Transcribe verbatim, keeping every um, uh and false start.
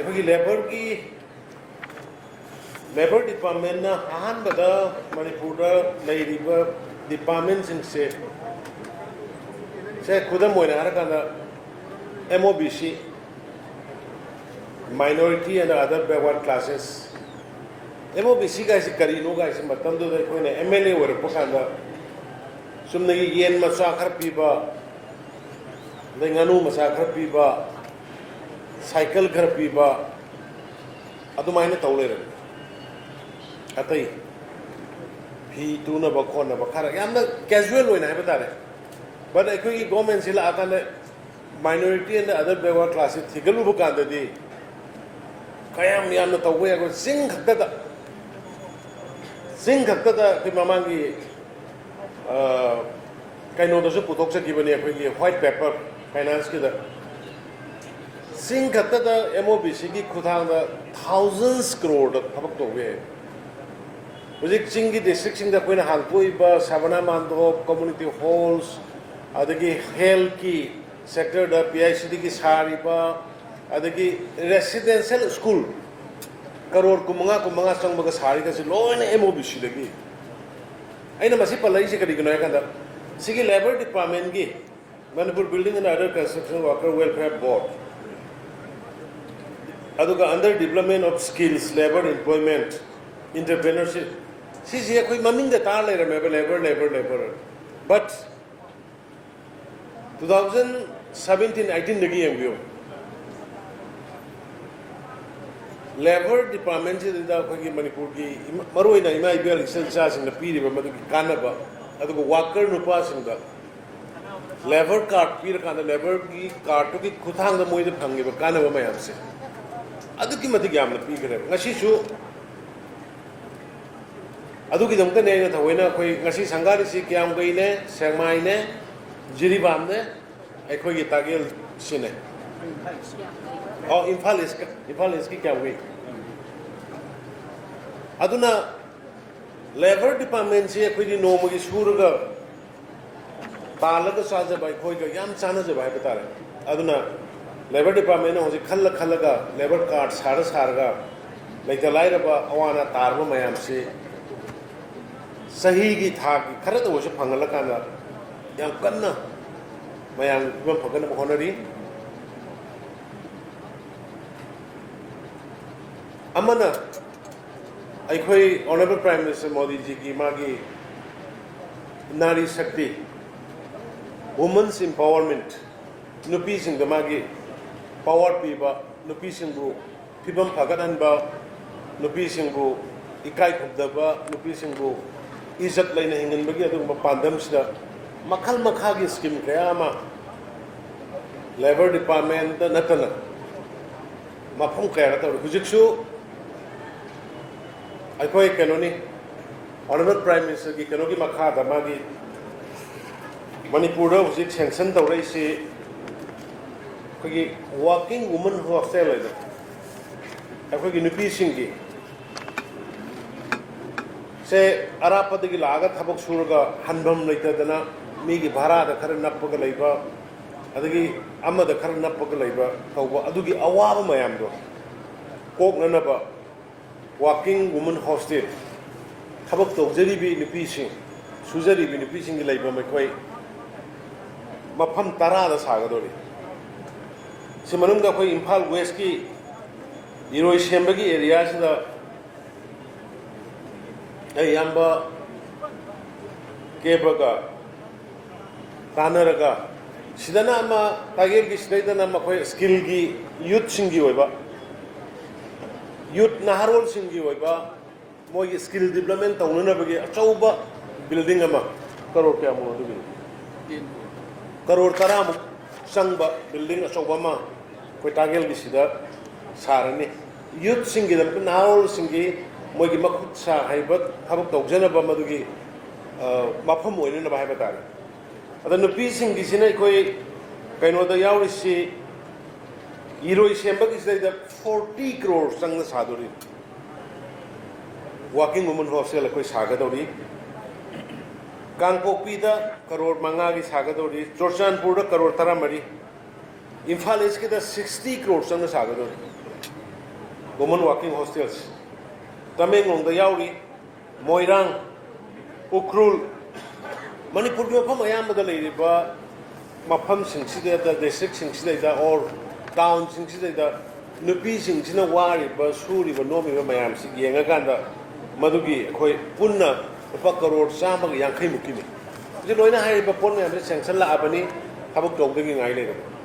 ꯑꯩꯈꯣꯏꯒꯤ ꯂꯦꯕꯔꯒꯤ, ꯂꯦꯕꯔ ꯗꯤꯄꯥꯔꯠꯃꯦꯟꯅ ꯑꯍꯥꯟꯕꯗ ꯃꯅꯤꯄꯨꯔꯗ ꯂꯩꯔꯤꯕ ꯗꯤꯄꯥꯔꯠꯃꯦꯟꯁꯤꯡꯁꯦ, ꯁꯦ ꯈꯨꯗꯝ ꯑꯣꯏꯅ ꯍꯥꯏꯔꯀꯥꯟꯗ, M O B C, Minority and Other Backward Classes, M O B C ꯒꯥꯏꯁꯤ ꯀꯔꯤꯅꯣ ꯒꯥꯏꯁꯤ ꯃꯇꯝꯗꯨꯗ ꯑꯩꯈꯣꯏꯅ ꯑꯦꯝ ꯑꯦꯜ ꯑꯦ ꯑꯣꯏꯔꯛꯄ ꯀꯥꯟꯗ ꯆꯨꯝꯅꯒꯤ ꯌꯦꯟ ꯃꯆꯥ ꯈꯔ ꯄꯤꯕ, ꯑꯗꯩ ꯉꯥꯅꯨ ꯃꯆꯥ ꯈꯔ ꯄꯤꯕ, ꯁꯥꯏꯀꯜ ꯈꯔ ꯄꯤꯕ, ꯑꯗꯨꯃꯥꯏꯅ ꯇꯧ ꯂꯩꯔꯝꯃꯤ꯫ ꯑꯇꯩ ꯐꯤ ꯇꯨꯅꯕ ꯈꯣꯠꯅꯕ ꯈꯔ ꯌꯥꯝꯅ ꯀꯦꯖꯨꯋꯦꯜ ꯑꯣꯏꯅ ꯍꯥꯏꯕ ꯇꯥꯔꯦ꯫ ꯕꯠ ꯑꯩꯈꯣꯏꯒꯤ ꯒꯣꯔꯃꯦꯟꯁꯤ ꯂꯥꯛꯑꯀꯥꯟꯗ Minority and Other Backward Classꯁꯤ ꯊꯤꯒꯠꯂꯨꯕ ꯀꯥꯟꯗꯗꯤ ꯀꯌꯥꯝ ꯌꯥꯝꯅ ꯇꯧꯕ ꯌꯥꯕ, ꯆꯤꯡ ꯈꯛꯇꯗ, ꯆꯤꯡ ꯈꯛꯇꯗ ꯑꯩꯈꯣꯏ ꯃꯃꯥꯡꯒꯤ, ꯑ, ꯀꯩꯅꯣꯗꯁꯨ ꯄꯨꯊꯣꯛꯆꯈꯤꯕꯅꯤ, ꯑꯩꯈꯣꯏꯒꯤ ꯋꯥꯏꯠ ꯄꯦꯄꯔ ꯐꯥꯏꯅꯥꯟꯁꯀꯤꯗ꯫ ꯆꯤꯡ ꯈꯛꯇꯗ ꯑꯦꯝ ꯑꯣ ꯕꯤ ꯁꯤꯒꯤ ꯈꯨꯠꯊꯥꯡꯗ ꯊꯥꯎꯖꯟꯁ ꯀ꯭ꯔꯣꯔꯗ ꯊꯕꯛ ꯇꯧꯕ ꯌꯥꯏ꯫ ꯍꯧꯖꯤꯛ ꯆꯤꯡꯒꯤ ꯗꯤꯁꯇ꯭ꯔꯤꯛꯁꯤꯡꯗ ꯑꯩꯈꯣꯏꯅ ꯍꯥꯡꯗꯣꯛꯏꯕ ꯁꯕꯅꯥ ꯃꯥꯟꯗꯣꯞ, ꯀꯝꯃꯨꯅꯤꯇꯤ ꯍꯣꯜꯁ, ꯑꯗꯒꯤ ꯍꯦꯜꯊꯀꯤ ꯁꯦꯛꯇꯔꯗ ꯄꯤ ꯑꯩꯆ ꯁꯤꯗꯒꯤ ꯁꯥꯔꯤꯕ, ꯑꯗꯒꯤ ꯔꯦꯁꯤꯗꯦꯟꯁꯤꯌꯦꯜ ꯁ꯭ꯀꯨꯜ ꯀꯔꯣꯔ ꯀꯨꯟꯃꯉꯥ, ꯀꯨꯟꯃꯉꯥ ꯆꯪꯕꯒ ꯁꯥꯔꯤꯒꯁꯦ ꯂꯣꯏꯅ ꯑꯦꯝ ꯑꯣ ꯕꯤ ꯁꯤꯗꯒꯤ꯫ ꯑꯩꯅ ꯃꯁꯤ ꯄꯜꯂꯛꯏꯁꯦ ꯀꯔꯤꯒꯤꯅꯣ ꯍꯥꯏ ꯀꯥꯟꯗ, ꯁꯤꯒꯤ ꯂꯦꯕꯔ ꯗꯤꯄꯥꯔꯠꯃꯦꯟꯒꯤ, Manipur Building and Other Construction Worker Welfare Board, ꯑꯗꯨꯒ Under Development of Skills, Labour, Employment, Entrepreneurship, ꯁꯤꯁꯦ ꯑꯩꯈꯣꯏ ꯃꯃꯤꯡꯗ ꯇꯥꯔ ꯂꯩꯔꯝꯃꯦꯕ, labour, labour, labour. But two thousand seventeen ꯑꯩꯠꯇꯤꯟꯗꯒꯤ ꯌꯦꯡꯕꯤꯌꯨ, ꯂꯦꯕꯔ ꯗꯤꯄꯥꯔꯠꯃꯦꯟꯁꯤꯗ ꯑꯩꯈꯣꯏꯒꯤ ꯃꯅꯤꯄꯨꯔꯒꯤ ꯏꯃꯥ-, ꯃꯔꯨꯑꯣꯏꯅ ꯏꯃꯥ ꯏꯕꯦꯜ ꯏꯆꯜ ꯏꯆꯥꯁꯤꯡꯗ ꯄꯤꯔꯤꯕ ꯃꯗꯨꯒꯤ ꯀꯥꯟꯅꯕ, ꯑꯗꯨꯒ ꯋꯥꯀꯔ ꯅꯨꯄꯥꯁꯤꯡꯗ ꯂꯦꯕꯔ ꯀꯥꯔꯗ ꯄꯤꯔꯀꯥꯟꯗ ꯂꯦꯕꯔꯒꯤ ꯀꯥꯔꯗꯇꯨꯒꯤ ꯈꯨꯠꯊꯥꯡꯗ ꯃꯣꯏꯗ ꯐꯪꯉꯤꯕ ꯀꯥꯟꯅꯕ ꯃꯌꯥꯝꯁꯦ, ꯑꯗꯨꯛꯀꯤ ꯃꯇꯤꯛ ꯌꯥꯝꯅ ꯄꯤꯈ꯭ꯔꯦꯕ꯫ ꯉꯁꯤꯁꯨ ꯑꯗꯨꯒꯤꯗꯃꯛꯇꯅꯦ ꯑꯩꯅ ꯊꯑꯣꯏꯅ, ꯑꯩꯈꯣꯏ ꯉꯁꯤ ꯁꯪꯒꯥꯔꯤꯁꯤ ꯀꯤꯌꯥꯝꯒꯩꯅꯦ, ꯁꯦꯛꯃꯥꯏꯅꯦ, ꯖꯤꯔꯤꯕꯥꯝꯅꯦ, ꯑꯩꯈꯣꯏꯒꯤ ꯇꯥꯒꯦꯜꯁꯤꯅꯦ꯫ ꯑꯣ, ꯏꯝꯐꯥꯜ ꯏꯁꯀ-, ꯏꯝꯐꯥꯜ ꯏꯁꯀꯤ ꯀꯤꯌꯥꯝꯒꯩ꯫ ꯑꯗꯨꯅ ꯂꯦꯕꯔ ꯗꯤꯄꯥꯔꯠꯃꯦꯟꯁꯤ ꯑꯩꯈꯣꯏꯗꯤ ꯅꯣꯡꯃꯒꯤ ꯁꯨꯔꯒ ꯇꯥꯜꯂꯒ ꯆꯥꯖꯕ, ꯑꯩꯈꯣꯏꯒ ꯌꯥꯝ ꯆꯥꯟꯅꯖꯕ ꯍꯥꯏꯕ ꯇꯥꯔꯦ꯫ ꯑꯗꯨꯅ ꯂꯦꯕꯔ ꯗꯤꯄꯥꯔꯠꯃꯦꯟꯅ ꯍꯧꯖꯤꯛ ꯈꯜꯂ ꯈꯜꯂꯒ ꯂꯦꯕꯔ ꯀꯥꯔꯗ ꯁꯥꯔ ꯁꯥꯔꯒ ꯂꯩꯇ ꯂꯥꯏꯔꯕ ꯑꯋꯥ ꯑꯅꯥ ꯇꯥꯔꯕ ꯃꯌꯥꯝꯁꯤ ꯆꯍꯤꯒꯤ ꯊꯥꯒꯤ ꯈꯔꯇ ꯑꯣꯏꯔꯁꯨ ꯐꯪꯍꯜꯂꯀꯥꯟꯗ ꯌꯥꯝ ꯀꯟꯅ ꯃꯌꯥꯝꯒꯤ ꯐꯤꯕꯝ ꯐꯒꯠꯅꯕ ꯍꯣꯠꯅꯔꯤ꯫ ꯑꯃꯅ ꯑꯩꯈꯣꯏ ꯑꯣꯅꯔꯦꯕꯜ ꯄ꯭ꯔꯥꯏꯝ ꯃꯤꯅꯤꯁꯇꯔ ꯃꯣꯗꯤꯖꯤꯒꯤ ꯃꯥꯒꯤ ꯅꯥꯔꯤ ꯁꯛꯇꯤ, ꯋꯨꯃꯟꯁ ꯏꯝꯄꯥꯋꯔꯃꯦꯟꯠ, ꯅꯨꯄꯤꯁꯤꯡꯗ ꯃꯥꯒꯤ ꯄꯥꯋꯔ ꯄꯤꯕ, ꯅꯨꯄꯤꯁꯤꯡꯕꯨ ꯐꯤꯕꯝ ꯐꯒꯠꯍꯟꯕ, ꯅꯨꯄꯤꯁꯤꯡꯕꯨ ꯏꯀꯥꯏ ꯈꯨꯝꯅꯕ, ꯅꯨꯄꯤꯁꯤꯡꯕꯨ ꯏꯖꯠ ꯂꯩꯅ ꯍꯤꯡꯍꯟꯕꯒꯤ ꯑꯗꯨꯒꯨꯝꯕ ꯄꯥꯟꯗꯝꯁꯤꯗ ꯃꯈꯜ ꯃꯈꯥꯒꯤ ꯁ꯭ꯀꯤꯝ ꯀꯌꯥ ꯑꯃ ꯂꯦꯕꯔ ꯗꯤꯄꯥꯔꯠꯃꯦꯟꯗ ꯅꯠꯇꯅ ꯃꯐꯝ ꯀꯌꯥꯗ ꯇꯧꯔꯤ꯫ ꯍꯧꯖꯤꯛꯁꯨ ꯑꯩꯈꯣꯏ ꯀꯩꯅꯣꯅꯤ, ꯑꯣꯅꯔꯦꯕꯜ ꯄ꯭ꯔꯥꯏꯝ ꯃꯤꯅꯤꯁꯇꯔꯒꯤ ꯀꯩꯅꯣꯒꯤ ꯃꯈꯥꯗ ꯃꯥꯒꯤ ꯃꯅꯤꯄꯨꯔꯗ ꯍꯧꯖꯤꯛ ꯁꯦꯡꯁꯟ ꯇꯧꯔꯛꯏꯁꯤ ꯑꯩꯈꯣꯏꯒꯤ ꯋꯥꯔꯀꯤꯡ ꯋꯨꯃꯟ ꯍꯣꯁꯇꯦꯜ ꯍꯥꯏꯗꯣ, ꯑꯩꯈꯣꯏꯒꯤ ꯅꯨꯄꯤꯁꯤꯡꯒꯤ ꯁꯦ ꯑꯔꯥꯞꯄꯗꯒꯤ ꯂꯥꯛꯑꯒ ꯊꯕꯛ ꯁꯨꯔꯒ ꯍꯟꯐꯝ ꯂꯩꯇꯗꯅ ꯃꯤꯒꯤ ꯚꯔꯥꯗ ꯈꯔ ꯅꯞꯄꯒ ꯂꯩꯕ, ꯑꯗꯒꯤ ꯑꯃꯗ ꯈꯔ ꯅꯞꯄꯒ ꯂꯩꯕ ꯇꯧꯕ, ꯑꯗꯨꯒꯤ ꯑꯋꯥꯕ ꯃꯌꯥꯝꯗꯣ ꯀꯣꯛꯅꯅꯕ ꯋꯥꯔꯀꯤꯡ ꯋꯨꯃꯟ ꯍꯣꯁꯇꯦꯜ, ꯊꯕꯛ ꯇꯧꯖꯔꯤꯕꯤ ꯅꯨꯄꯤꯁꯤꯡ, ꯁꯨꯖꯔꯤꯕꯤ ꯅꯨꯄꯤꯁꯤꯡꯒꯤ ꯂꯩꯐꯝ ꯑꯩꯈꯣꯏ ꯃꯐꯝ ꯇꯔꯥꯗ ꯁꯥꯒꯗꯧꯔꯤ꯫ ꯁꯤ ꯃꯅꯨꯡꯗ ꯑꯩꯈꯣꯏ ꯏꯝꯐꯥꯜ ꯋꯦꯁꯀꯤ ꯏꯔꯣꯏ ꯁꯦꯝꯕꯒꯤ ꯑꯦꯔꯤꯌꯥꯁꯤꯗ ꯑꯩ ꯏꯌꯥꯝꯕ ꯀꯦꯕꯒ ꯇꯥꯟꯅꯔꯒ, ꯁꯤꯗꯅ ꯑꯃ ꯇꯥꯒꯦꯜꯒꯤ ꯁꯤꯗꯩꯗꯅ ꯃꯈꯣꯏ ꯁ꯭ꯀꯤꯜꯒꯤ, ꯌꯨꯠꯁꯤꯡꯒꯤ ꯑꯣꯏꯕ, ꯌꯨꯠ ꯅꯍꯥꯔꯣꯜꯁꯤꯡꯒꯤ ꯑꯣꯏꯕ ꯃꯣꯏꯒꯤ ꯁ꯭ꯀꯤꯜ ꯗꯤꯕ꯭ꯂꯞꯃꯦꯟ ꯇꯧꯅꯅꯕꯒꯤ ꯑꯆꯧꯕ ꯕꯤꯜꯗꯤꯡ ꯑꯃ, ꯀꯔꯣꯔ ꯀꯌꯥꯃꯨꯛ ꯑꯗꯨꯒꯤ? ꯀꯔꯣꯔ ꯇꯔꯥꯃꯨꯛ ꯆꯪꯕ ꯕꯤꯜꯗꯤꯡ ꯑꯆꯧꯕ ꯑꯃ ꯑꯩꯈꯣꯏ ꯇꯥꯒꯦꯜꯒꯤꯁꯤꯗ ꯁꯥꯔꯅꯤ꯫ ꯌꯨꯠꯁꯤꯡꯒꯤꯗꯃꯛꯇ, ꯅꯍꯥꯔꯣꯜꯁꯤꯡꯒꯤ ꯃꯣꯏꯒꯤ ꯃꯈꯨꯠ ꯁꯥ ꯍꯩꯕ ꯊꯕꯛ ꯇꯧꯖꯅꯕ ꯃꯗꯨꯒꯤ, ꯑ, ꯃꯐꯝ ꯑꯣꯏꯅꯅꯕ ꯍꯥꯏꯕ ꯇꯥꯔꯦ꯫ ꯑꯗ ꯅꯨꯄꯤꯁꯤꯡꯒꯤꯁꯤꯅ ꯑꯩꯈꯣꯏ ꯀꯩꯅꯣꯗ ꯌꯥꯎꯔꯤꯁꯤ, ꯏꯔꯣꯏ ꯁꯦꯝꯕꯒꯤꯁꯤꯗꯩꯗ ꯐꯣꯔꯇꯤ ꯀ꯭ꯔꯣꯔ ꯆꯪꯅ ꯁꯥꯗꯣꯔꯤ꯫ ꯋꯥꯔꯀꯤꯡ ꯋꯨꯃꯟ ꯍꯣꯁꯇꯦꯜ ꯑꯩꯈꯣꯏ ꯁꯥꯒꯗꯧꯔꯤ꯫ ꯀꯥꯡꯄꯣꯛꯄꯤꯗ ꯀꯔꯣꯔ ꯃꯉꯥꯒꯤ ꯁꯥꯒꯗꯧꯔꯤ, ꯆꯨꯔꯆꯥꯟꯄꯨꯔꯗ ꯀꯔꯣꯔ ꯇꯔꯥꯃꯔꯤ, ꯏꯝꯐꯥꯜ ꯏꯁꯀꯤꯗ ꯁꯤꯛꯁꯇꯤ ꯀ꯭ꯔꯣꯔ ꯆꯪꯅ ꯁꯥꯒꯗꯧꯔꯤ꯫ ꯋꯨꯃꯟ ꯋꯥꯔꯀꯤꯡ ꯍꯣꯁꯇꯦꯜꯁ ꯇꯃꯦꯡꯂꯣꯡꯗ ꯌꯥꯎꯔꯤ, ꯃꯣꯏꯔꯥꯡ, ꯎꯈ꯭ꯔꯨꯜ, ꯃꯅꯤꯄꯨꯔꯒꯤ ꯃꯐꯝ ꯑꯌꯥꯝꯕꯗ ꯂꯩꯔꯤꯕ ꯃꯐꯝꯁꯤꯡꯁꯤꯗ, ꯗꯤꯁꯇ꯭ꯔꯤꯛꯁꯤꯡꯁꯤꯗꯩꯗ ꯑꯣꯔ ꯇꯥꯎꯟꯁꯤꯡꯁꯤꯗꯩꯗ ꯅꯨꯄꯤꯁꯤꯡꯁꯤꯅ ꯋꯥꯔꯤꯕ, ꯁꯨꯔꯤꯕ, ꯅꯣꯝꯃꯤꯕ ꯃꯌꯥꯝꯁꯤ ꯌꯦꯡꯉꯀꯥꯟꯗ ꯃꯗꯨꯒꯤ ꯑꯩꯈꯣꯏ ꯄꯨꯟꯅ ꯂꯨꯄꯥ ꯀꯔꯣꯔ ꯆꯥꯝꯃꯒ ꯌꯥꯡꯈꯩ ꯃꯨꯛꯀꯤꯅꯤ꯫ ꯍꯧꯖꯤꯛ ꯂꯣꯏꯅ ꯍꯥꯏꯔꯤꯕ ꯄꯣꯠ ꯃꯌꯥꯝꯁꯦ ꯁꯦꯡꯁꯟ ꯂꯥꯛꯑꯕꯅꯤ, ꯊꯕꯛ ꯇꯧꯕꯗꯒꯤ ꯉꯥꯏ ꯂꯩꯔꯕꯅꯤ꯫